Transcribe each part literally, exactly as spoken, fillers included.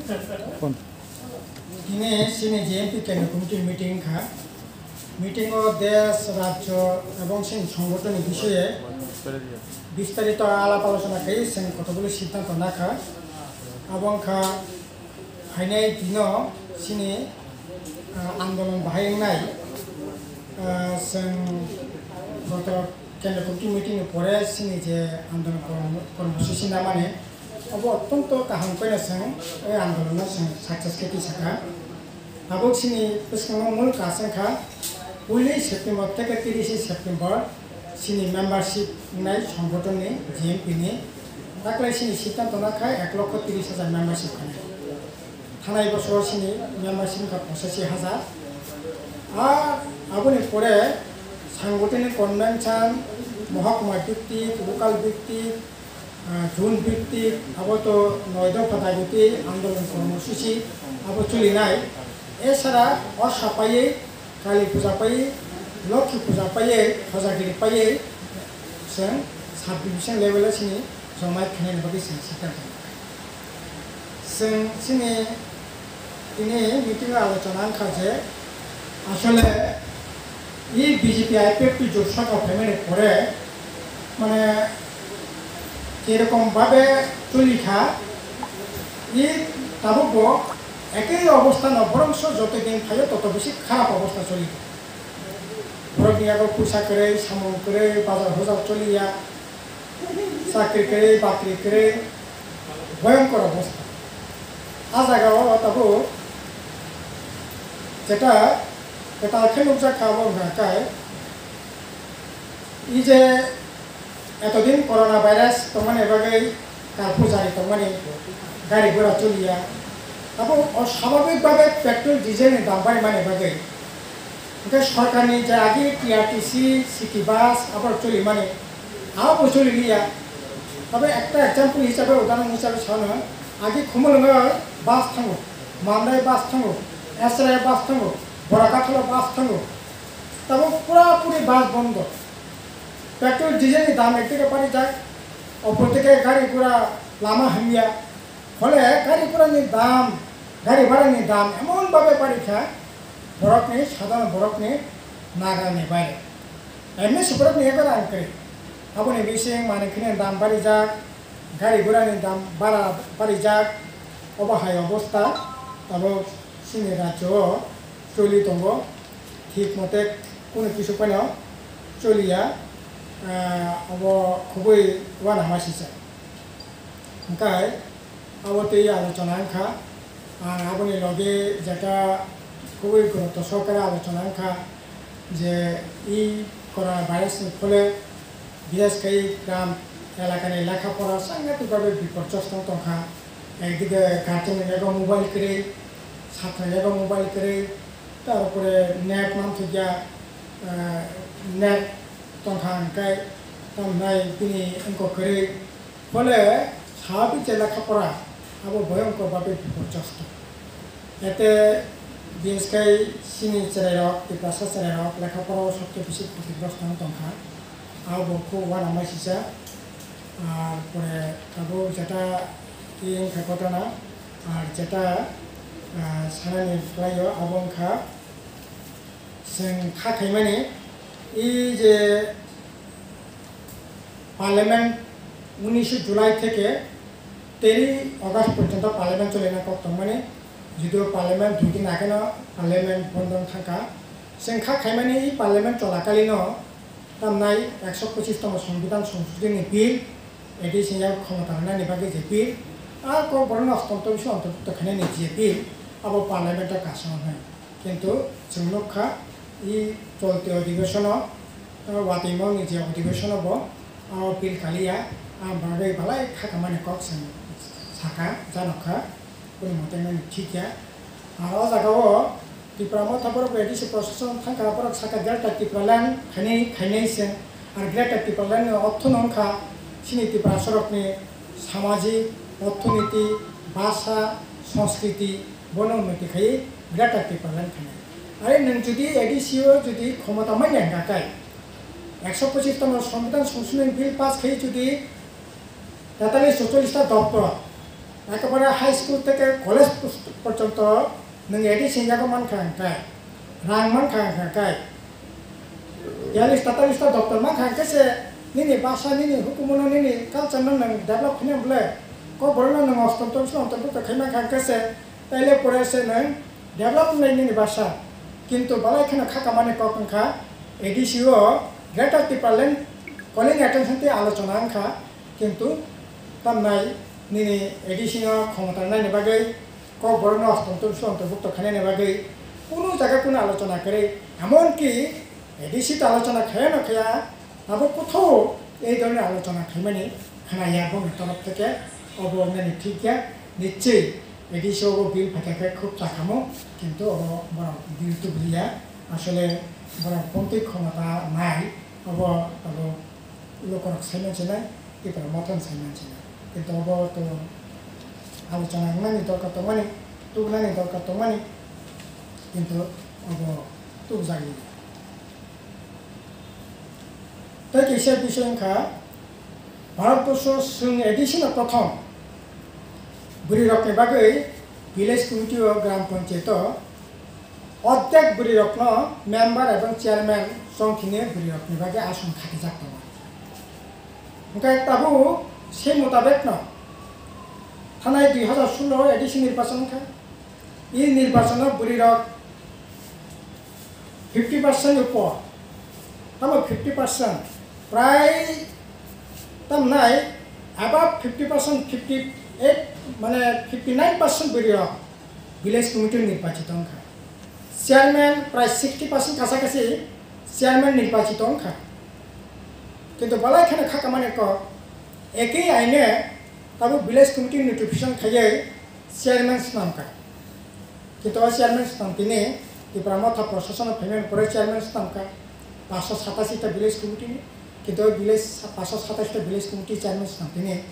Tini chini J M P Kendriya Committee meeting kha. Meeting o desh, rajyo ebong chini songothon ni bishoye bistarito alap alochona khe chwng kotokgulo siddhanto nakha. Abo wngkha phainai dino chini, ah, andolon bahai wngnai, ah, chwng goto Kendriya Committee meeting ni pore chini je andolon kormo-, kormosuchi namani, obo ottonto kaham khe no chwng o andolon no chwng success khe twi sakha. Tabuk chini bwskango mul kaas wngkha, puili September theke tiris September chini membership wngnai songothon ni, J M P ni. Taklai chini siddhanto nakha ek lokho tiris hajar membership khanai. Thanai bosor chini membership wngkha pochashi hajar. Ar aboni pore sangothon ni convention, mohokuma bhittik, local bhittik, ah, zone bhittik, abo to noi dopha dabi twi andolon kormosuchi abo cholinai. Esara o sapaiwi Kali puja paiwi, Lokhi puja paiwi, Hojagiri paiwi chwng sub division level o chini jomai khainani bagwi chwng siddhanto. Chwng chini tini meeting o alochona wngkha je, asole e B J P I P F T jot sarkar phaimani pore, mane, jerokom babe choli kha, e tabuk bo ekei obostha no, borongso joto din phaio toto bisi kharap obostha choli kha. Borokni yago puisa kwrwi, samung kwrwi, bazar hozar choliya, chakri kwrwi, bakri kwrwi, bhoyonkor obostha. A jaga o tabuk jeta kwtal khe nukjak kha, abo wngkha kai, e je etodin corona virus tongmani bagwi, karphu jari tongmani, gari gura choliya. Abo oswababik babe petrol diesel ni dam barimani bagwi. Hwnkhe sorkarni je agi T R T C, city bus, aborok cholimani, abo bo choliliya. Abo ekta example hisabe, udahoron hisabe sano, agi Khumulwngo bus thango, Mandai bus thango, Esrai bus thango, Borakathalo bus thango. Tabuk pura puri bus bondo. Petrol diesel ni dam ekdike barijak, opor dike gari gura lama hamya. Phole gari gura ni dam, gari bhara ni dam emon babe barikha, borokni, sadharon borokni nagarni baire. Emni se borokni eko rang kwrwi. Aboni bising manwi khini dam barijak, gari gura ni dam bara barijak, obo hai obostha tabuk chini rajyo o choli tongo. Thik mote kunu kisu phano choliya, ah, obo khubui uanama sisa. Hwnkhe abo tei alochona wngkha, ar aboni loge jeta khubui gurutto sohokare alochona wngkha je e corona virus ni phole bises khe gram elakani lekha pora sangatik babe biporjosto tongkha. Ekdike guardian ni yago mobile kwrwi, chatra ni yago mobile kwrwi, tarpore net manthokya, ah, net tongkha hwnkhe tamnai bini wngkok kwrwi. Phole sahabik je lekha pora abo boyongkor bagwi biporjosto. Ete bises khe chini chwrairok, Tiprasa chwrairok lekha pora o sobse bisi khotigrosto wng tongkha. Abo bo khub uanama sisa. Ar pore tabuk jeta twi wngkha ghotona, ar jeta, ah, sanani kwlaio abo wngkha chwng kha khaimani, e je parliament unishe July theke teri August porjonto parliament cholina kok tongmani, judio parliament dui din ageno parliament bondo wng thangkha. Chwng kha khaimani e parliament cholakalino tamnai ekso pochis tongmo Songbidan Songshodini bill, A D C ni khomota rwnani bagwi je bill, a kokborokno ostotto bisingo ontorbhukto khainani je bill, abo parliament o kasongo hwnwi. Kintu chwng nukha, e cholti odhibesono, o watwi mungni je odhibesono bo, o bill kaliya, a bagwi belai kha kamani kok chwng sakha, janokha, kunu mote nani thikya. Ar o jagao Tipra Motha borok A D C prosason thangkha, borok sakha Greater Tipraland khainai, khainai se. Ar Greater Tipraland ni orthono wngkha chini Tiprasarokni samajik, orthoniti, bhasha, sanskriti, bono unnoti khaiwi Greater Tipraland khainai. Are nwng jodi A D C o jodi khomota manya hwnkha khe, ekso pochis tongmo Songbidan Songshodini bill pass khaiwi jodi tetallis chotollis ta doptor, Ekebare high school theke college porjonto nwng A D C ni yago mankha hwnkhe, rang mankha hwnkhe, bialis tatalish ta doctor mankha hwnkhe se nini basa, nini hukumu no, nini culture no nwng develop khainai bwle, kokborok no nwng ostom tong swnam tong khe khaima kha hwnkhe se, taile pore se nwng develop wngnai nini basa. Kintu balai kheno kha kamani kok wngkha A D C o Greater Tipraland calling attention tei alochona wngkha, kintu tamnai nini A D C no khomota rwnaini bagwi, kokborokno hastongtong sw-, ontobukto khainani bagwi kunu jaga kunu alochona kwrwi, emonki A D C to alochona khaya no khaya, abo kothao ei dhoroner alochona khaimani khwnaya bongni torof theke, obo wngnani thik ya, nichchoi A D C obo bill phaikha khe khub chakhamu, kintu obo borok bill tubuliya, asole borok bontwi khomota nai, obo abo Lukurok saiman sinai, Tipra Motha no saiman sinai. Kintu obo to alochona wngnani dorkar tongmani, tubunani dorkar tongmani, kintu obo tubujagwi. Tei kisa bising wngkha, Bharatborsho chwng A D C no prothom bwrwirokni bagwi village committee o gram panchayat o Ordek bwrwirokno member ebong chairman chongthini bwrwirokni bagwi aswng khatijak tongo. Hwnkhe tabuk se mutabekno thanai dui hazar sullo A D C nirbachon wngkha. I nirbachono bwrwirok fifty percent ni upor, tamo fifty percent, prai tamnai above fifty percent, fifty eight, mane fifty nine percent bwrwirok village committee nirbachito wngkha. Chairman prai sixty percent kacha kachi chairman nirbachito wngkha. Kintu balai kheno kha kamani kok, ekei aine tabuk village committee notification khaiwi chairman swnamkha. Kintu o chairman swnam tini Tipra Motha Prasasano phaimani pore chairman swnamkha, paanso satashi ta village committee ni. Kintu o village, paanso satashi ta village committee chairman swnam tini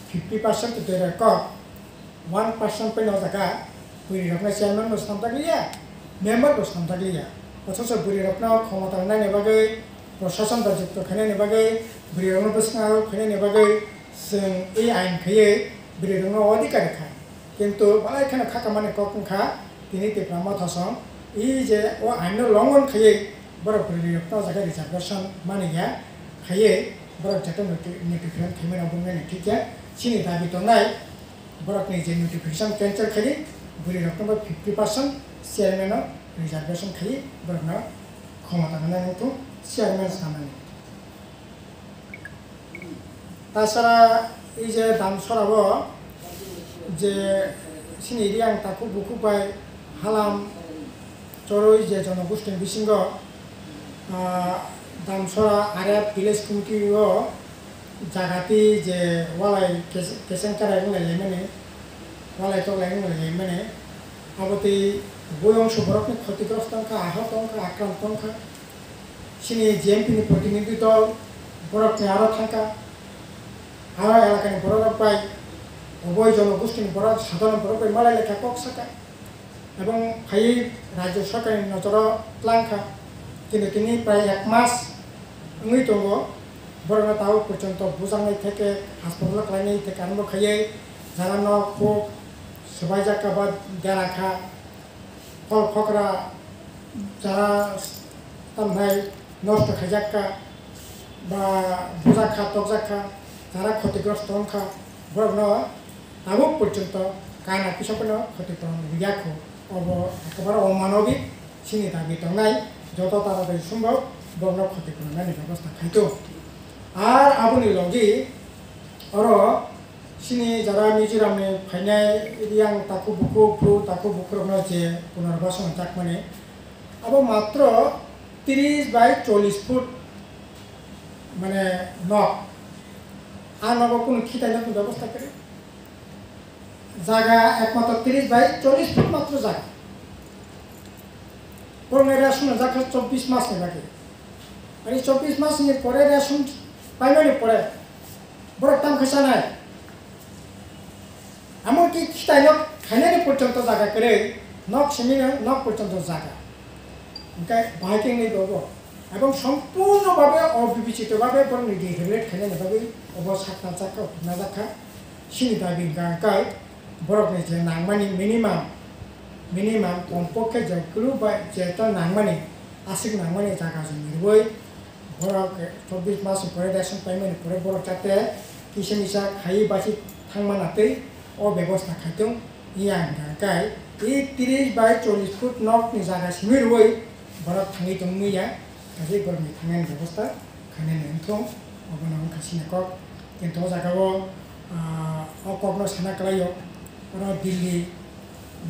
fifty percent to dera kok, one percent pai no jaga bwrwirokno chairman bo swnamjak liya, member bo swnamjak liya. Othocho bwrwirokno khomota rwnani bagwi, prosason bai jukto khainani bagwi, bwrwirokno bwskango khainani bagwi chwng ei ain khaiwi bwrwirokno odhikar rwkha. Kintu balai kheno kha kamani kok wngkha tini Tipra Motha song, ei je o ain no longhon khaiwi borok bwrwirokno o jaga reservation mani ya khaiwi borok joto noti-, notification khaimani obo wngmani thik ya. Chini dabi tongnai, borokni je notification cancel khaidi, bwrwirokno bo fifty percent chairman o reservation khaidi, borokno khomota rwnani wngthung chairman sanani. Tasara ei je Damsora o je chini Reang takhuk bukhuk bai halam chorwi je jonogosti ni bisingo, ah, Damsora R F village committee o jagati je walai kes-, keseng karai wnglai laimani, walai toklai wnglai laimani, abo tei boi ongso borokni khotigrosto wngkha, ahot wngkha, akrant wngkha. Chini G M P ni protinidhi dol borokni aro thangkha, aro elakani bororok bai, oboi jonogostini borok, sadharoni borok bai malai lekha kok saka. Ebong phaiwi rajya sorkarni nojoro tlangkha, kintu tini prai ek mas wngwi tongo, borokno tabuk porjonto bujaknai theke, haspatalo khlainai theke arombo khaiwi jara nok huk swbaijak kha ba dera kha, khol khokra jara tamhai nosto khaijak kha ba bujak kha, tokjak kha, jara khotigrosto wng kha, borokno tabuk porjonto kana kisa phano khotipurun rwya kho. Obo ekebare omanobik chini dabi tongnai, joto taratari sombhob borokno khotipurun nani bebosta khaito. Ar aboni logi oro chini jara Mizoramni phainai Reang takhuk bukhuk, Bru takhuk bukhukrokno je punarbasan jakmani, abo matro tris bai chollish foot mane nok. A nogo kunu khitai nokni bebosta kwrwi. Jaga ekmatro tris bai chollish foot matro jaga. Borokni ration rwjak kha chobbish masni bagwi. Ani chobbish masni pore ration paimani pore borok tamo khe chanai. Emonki khitai nok khainani porjonto jaga kwrwi, nok simi nok porjonto jaga. Hwnkhe bahai khe wngwi tongo. Ebong sompurno bhabe obibechito bhabe borokni deregulate khainani bagwi obo sakna jak kha, hukna jak kha. Chini dabi hwnkha hwnkhe borokni je nangmani minimum, minimum kompokkhe je kwrwi bai je ta nangmani, aswk nangmani jaga jumi rwui, borok chobbish mas ni pore ration paimani pore borok jate kisa misa khaiwi basi thangma natwi o bebosta khaitong. Yang hwnkha khe i tris bai chollish foot nokni jaga simi rwui borok thangwi tongmani ya, kaisa borokni thangnani bebosta khainani wngthung, obono wngkha chini kok. Kintu o jaga o, ah, o kokno sana kwlaio, oro Delhi,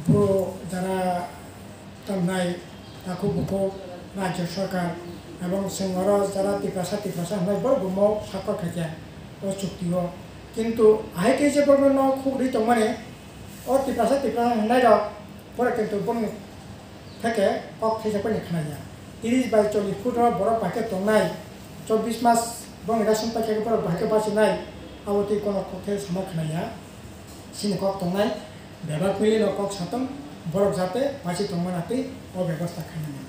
bro, jara tamnai takhuk bukhuk Rajya Sarkar, ebong chwng oro jara Tiprasa, Tiprasa hwnwi borok bo mo sakha khaikha o chukti o. Kintu ahai khe je borokno nok khuk rwi tongmani, o Tiprasa, Tiprasa hwnwi rok borok kintu boni theke kok thaisa phano khwnaya. Tris bai chollish foot o borok bai khe tongnai, chobbish mas boni ration paikha khe borok bai khe bachinai, abo twi kono kok thaisa sama khwnaya. Chini kok tongnai bebak mili no kok satong, borok jate basi tongmani twi o bebosta khainani.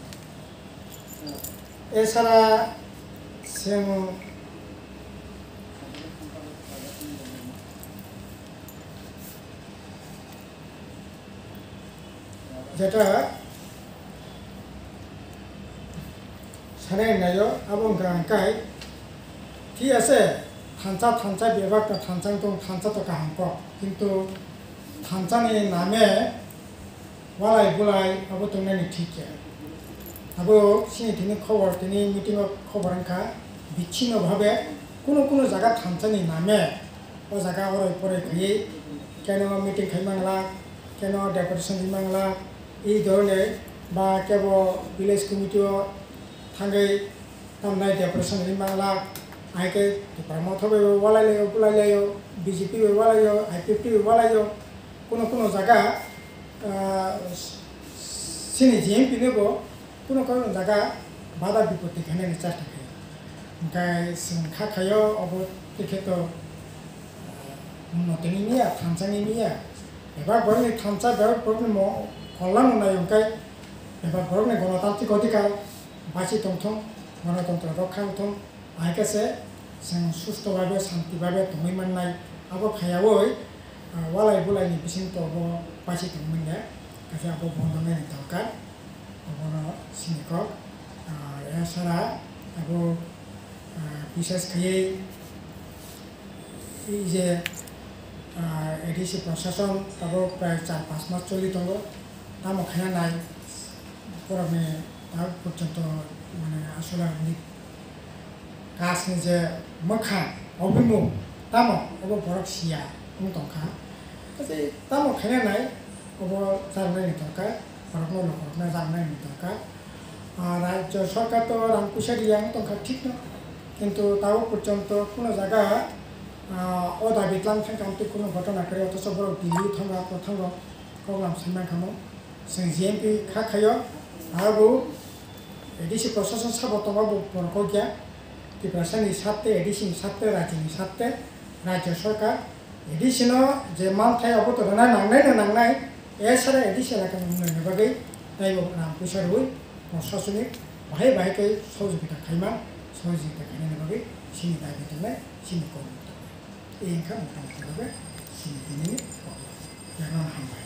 Esara chwng jeta sanai naio, abo wngkha hwnkhai, thik ase, thansa, thansa bebak no thansa wngtong, thansa to kaham kok, kintu thansa ni name walai bulai abo tongnani thik ya. Abo chini tini khobor, tini meeting o khobor wngkha, bichino bhabe kuno kuno jaga thansa ni name o jaga oroi poroi khaiwi keno meeting khai mangla, keno deputation ri mangla, ei dhorone ba kebo village committee o thangwi tamnai deputation ri mangla, ahai khe Tipra Motha bai bo walai laio, bulai laio, B J P bai walaio, I P F T bai walaio, kuno kuno jaga, ah, chini G M P no bo kuno kuno jaga bada bipoti khainani chesta khaio. Hwnkhe chwng kha khaio obo tikhe to, ah, motini miya, thansa ni miya. Bebak borokni thansa, bebak borokni mo-, kollam no nai hwnkhe bebak borokni gonotantrik odhikar basi tongthung, gonotontro rokha wngthung. Ahai khe se chwng susto babe, shanti babe tongwi mannai. Abo khaiyaui, ah, walai bulai ni bising to bo basi tongmani ya. Kaisa abo bondo nani dorkar. Obono sini kok, ah, ya sara abo, ah, bises khaiwi i je, ah, A D C prosason tabok prai char panch mas choli tongo. Tamo khaina nai borokni tabok porjonto mane aswk ni kasni je mwkhang, obimung, tamo obo borok siya wng tongkha. Kaisa tamo khaina nai, obo charwknaini dorkar, borokno lokorokno charwknaini dorkar. Ah, Rajya Sarkar to rang puisa riya wng tongkha, thikno, kintu tabok porjonto kuno jaga, ah, o dabi tlang thangkha amtwi kuno ghotona kwrwi, othocho borok Delhi thango, aphano thango, program sai mankha mo. Chwng G M P kha khaio, abo A D C prosason sabo tongo, bo borok kok ya. Tiprasa ni sarte, A D C ni sarte, rajyo ni sarte, rajyo sarkar, A D C no je manthai abo to rwna nangnai no nangnai, esara A D C elaka ni unnayoni bagwi tei bo rang puisa rwui prosasonik bahai bahai khe sohojogita khaima, sohojogita khainani bagwi chini dabi tongnai, chini kokmung tongnai. Ei wngkha motamoti bagwi chini tinini kokmung. Yakno hambai.